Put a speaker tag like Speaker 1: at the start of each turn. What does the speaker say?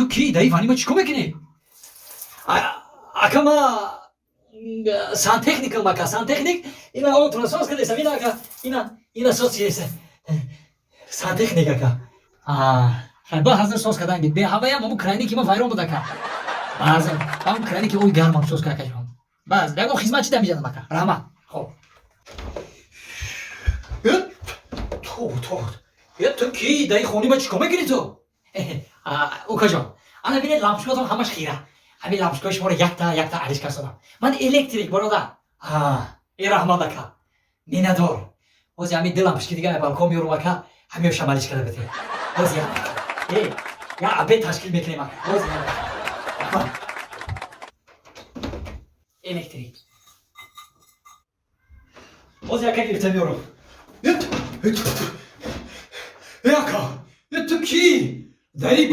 Speaker 1: Ту ки, даи ванима чӣ кор мекунӣ? Ака, ма сантехникам, ака, сантехник. Ина отуна соз кардесам, ина, ака, ина соз кардеса. Сантехник, ака. Ба ҳазр соз кардан бе ҳаваям, ҳамун краники ма вайрон буд, ака. Баъзан ҳамун краники ои гармам соз кар, акаҷон. Баъз ягон хизмат чида мижанам, ака, раҳмат. Хоб. Ту, ту, ту ки, даи хони ма чӣ кор мекунӣ ту? Укаҷон, ана бинед, лампочкаотон ҳамаш хира. Ҳамин лампочкаи шуморо якта якта алиш кардам. Ман электрик, бародар. Э, раҳмат, ака, миннатдор. Ҳозир ҳамин ду лампочки дига балкон меёрум, ака, ҳамеёшам алиш карда бите. Ҳозир э я обед ташкил мекунем, ака. Ҳозир раҳмат. Электрик ҳозир, ака, гирифта меёрум.
Speaker 2: Э, ака, ту ки, дари